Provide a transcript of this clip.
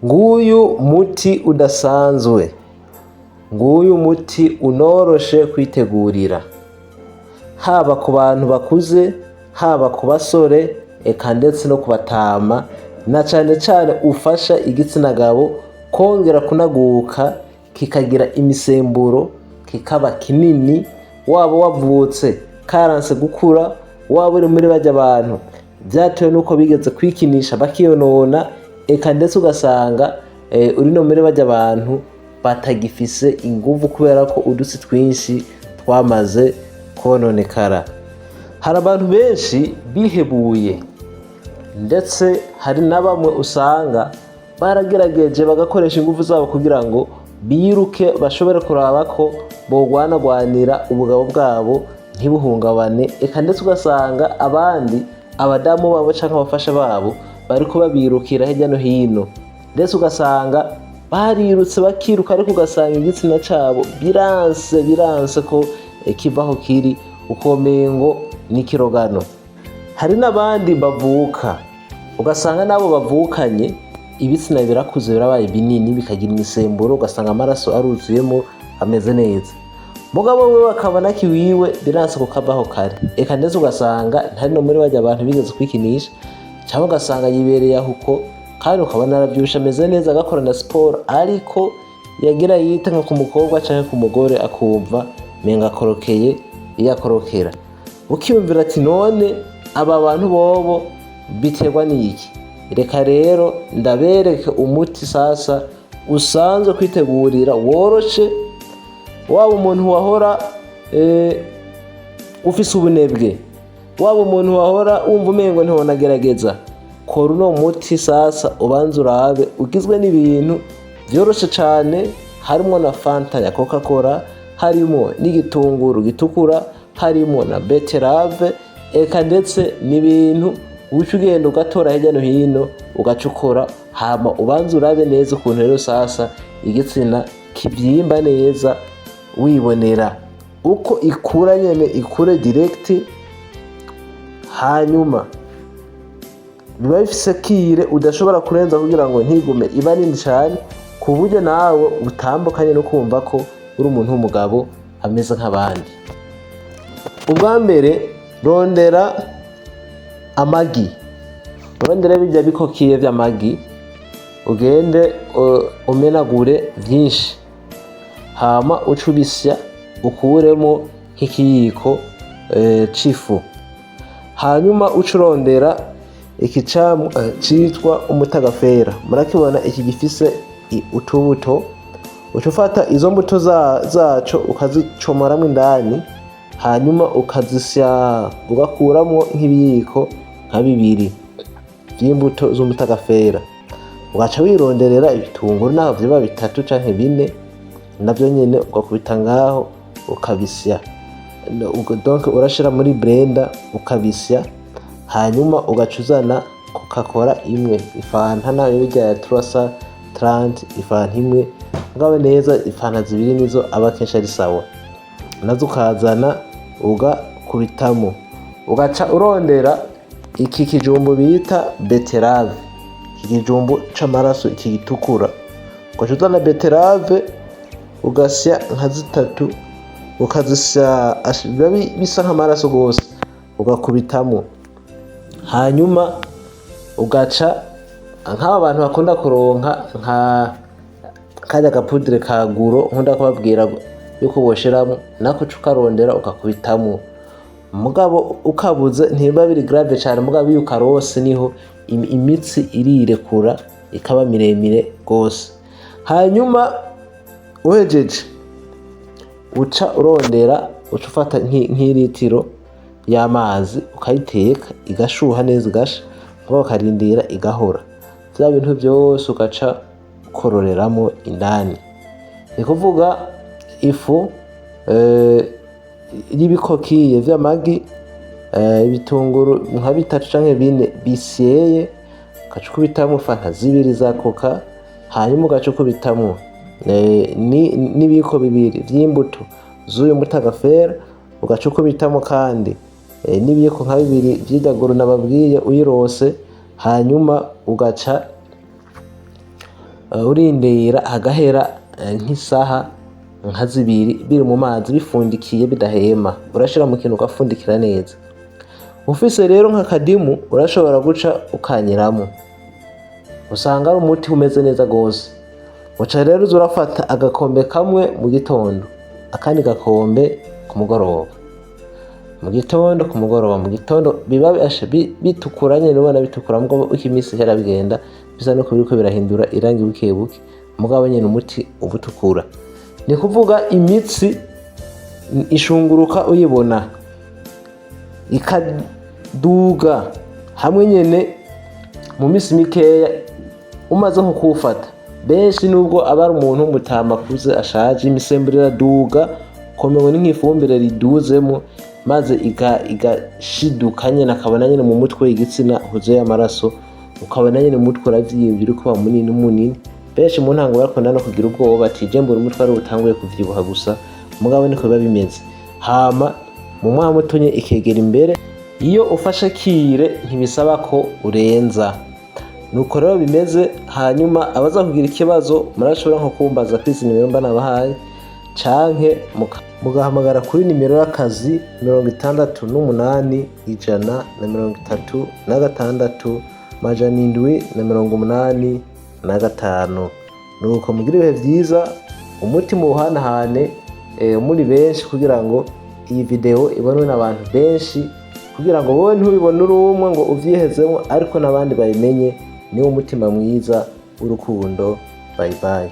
Nguyu muti udasanzwe, nguyu muti unoroshe kwitegurira, haba ku bantu bakuze, haba ku basore, eka ndetse no ku batama, na cane cane ufasha igitsina gabo kongera kunaguka, kikagira imisemburo, kikaba kinini. Waba wavutse karanse gukura, waba uri muri barya bantu vyatewe nuko bigeze kwikinisha bakiyonona, eka ndetse ugasanga uri no muri barya bantu batagifise inguvu kubera ko udutsi twinshi twamaze kononekara. Hari abantu benshi bihebuye, ndetse hari na bamwe usanga baragerageje bagakoresha inguvu zabo kugira ngo biruke, bashobore kuraba ko bogwanagwanira ubugabo bwabo ntibuhungabane, eka ndetse ugasanga abandi abadamu babo canke abafasha babo bariko babirukira hirya no hino, ndetse ugasanga barirutse bakiruka, ariko ugasanga igitsina cabo biranse, biranse ko kiva aho kiri, ukomengo n'ikirogano. Hari n'abandi bavuka, ugasanga n'abo bavukanye ibitsina birakuze, birabaye binini, bikagira imisemburo, ugasanga amaraso aruzuyemo, ameze neza, mugabo we bakabona ko iwiwe biranse kukavaho kare, eka ndetse ugasanga ntari no muri barya abantu bigeze kwikinisha, cyangwa ugasanga yibereye aho uko, kandi ukabona aravyibushe, ameze neza, agakora na siporo, ariko yagira yite nko ku mukobwa canke ku mugore akumva menga akorokeye iyo akorokera. Ukiyumvira ati: "None aba bantu bobo biterwa n'iki?" Reka rero ndabereke umuti sasa usanzwe kwitegurira woroshe. Waba umuntu wahora ufise ubunebwe, waba umuntu wahora wumva umengo ntiwonagerageza, kora uno muti sasa, ubanze urabe. Ugizwe n'ibintu vyoroshe cane, harimwo na Fanta ya Coca Cola, harimo n'igitunguru gitukura, harimo na betterave, eka ndetse n'ibintu uca ugenda ugatora hirya no hino, ugaca ukora, hama ubanze urabe neza ukuntu rero sasa igitsina kivyimba neza, wibonera uko ikura nyene, ikure direct. Hanyuma biba bifise kire udashobora kurenza kugira ngo ntigume iba nini cane, ku buryo nawe utambukanye no kumva ko uri umuntu w'umugabo ameze nk'abandi. Ubwa mbere, rondera amagi, urondere birya bikokiye vy'amagi, ugende umenagure vyinshi, hama uce ubisya, ukuremo nk'ikiyiko c'ifu. Hanyuma uce urondera iki camwa citwa umutagafera, murakibona iki gifise utubuto. Uca ufata izo mbuto zaco ukazicomoramwo indani, hanyuma ukazisya, ugakuramwo nk'ibiyiko nka bibiri vy'imbuto z'umutagafera. Ugaca wironderera ibitunguru, naho vyoba bitatu canke bine, navyo nyene ugakubita ngaho ukabisya. Donc urashira muri blender ukabisya, hanyuma ugaca uzana Coca Cola imwe, ifanta nayo birya ya 330, ifanta imwe, mugabo neza ifanta zibiri nizo aba kenshi ari sawa, nazo ukazana ugakubitamo. Ugaca urondera iki kijumbu bita betterave, iki kijumbu c'amaraso, iki gitukura. Ugaca uzana betterave, ugasya nka zitatu, ukazisya, biba bisa nk'amaraso gose, ugakubitamo. Hanyuma ugaca nk'aba bantu bakunda kuronka nka karya gapudire ka guro nkunda kubabwira yuko boshiramwo, nako uca ukarondera ugakubitamwo. Mugabo ukabuze ntibiba biri grave cane, mugabo iyo ukarose niho imitsi irirekura ikaba miremire gose. Hanyuma uhejeje, uca urondera, uca ufata nk'iritiro y'amazi, ukayiteka igashuha neza, igasha, mugabo ukarindira igahora, vya bintu vyose ugaca ukororeramo indani. Ni kuvuga ifu y'ibikokiye vy'amagi, ibitunguru nka bitatu canke bine bisyeye, ugaca ukubitamwo Fanta zibiri za Coca, hanyuma ugaca ukubitamwo n'ibiyiko bibiri vy'imbuto z'uyu mutagafera, ugaca ukubitamwo kandi n'ibiyiko nka bibiri vy'idaguru nababwiye uyirose. Hanyuma ugaca Urindira hagahera nk'isaha nka 2 biri mu mazi bifundikiye bidahema. Urashira mu kintu ugafundikira neza. Ufise rero nk'akadimu urashobora guca ukanyiramo, usanga ari umuti umeze neza gose. Uca rero uza urafata agakombe kamwe mu gitondo, akandi gakombe ku mugoroba, mu gitondo, ku mugoroba, mu gitondo. Biba bitukura nyene, ubona bitukura, mugabo uko iminsi ihera bigenda bisa nuko biriko birahindura irangi buke buke, mugabo nyene umuti uba utukura. Ni kuvuga imitsi ishunguruka uyibona ikaduga hamwe nyene mu minsi mikeya umaze nko kuwufata. Benshi nubwo aba ari umuntu w'umutama akuze ashaje, imisemburo iraduga ukomewe ni nk'ifumbire riduzemo, maze igashiduka nyene, akabona nyene mu mutwe igitsina huzuye amaraso, ukabona nyene umutwe uravyimbye, uriko uba munini munini. Benshi mu ntango barakunda no kugira ubwoba bati: "Je mbura umutwe ari utanguye kuvyibuha gusa", mugabo niko biba bimeze. Hama mu mwanya mutonye ikegera imbere. Iyo ufashe kire ntibisaba ko urenza. Nuko rero bimeze. Hanyuma abaza kugira ikibazo murashobora nko kumbaza kuri izi nimero mba nabahaye, canke mugahamagara kuri nimero y'akazi 68 136 785. Nuko mugire ibihe vyiza. Umuti muwuhanahane muri benshi kugira ngo iyi video ibonwe n'abantu benshi, kugira ngo wowe ntubibone uri umwe ngo uvyihezemo, ariko n'abandi bayimenye. Niwo mutima mwiza w'urukundo. Bye bye.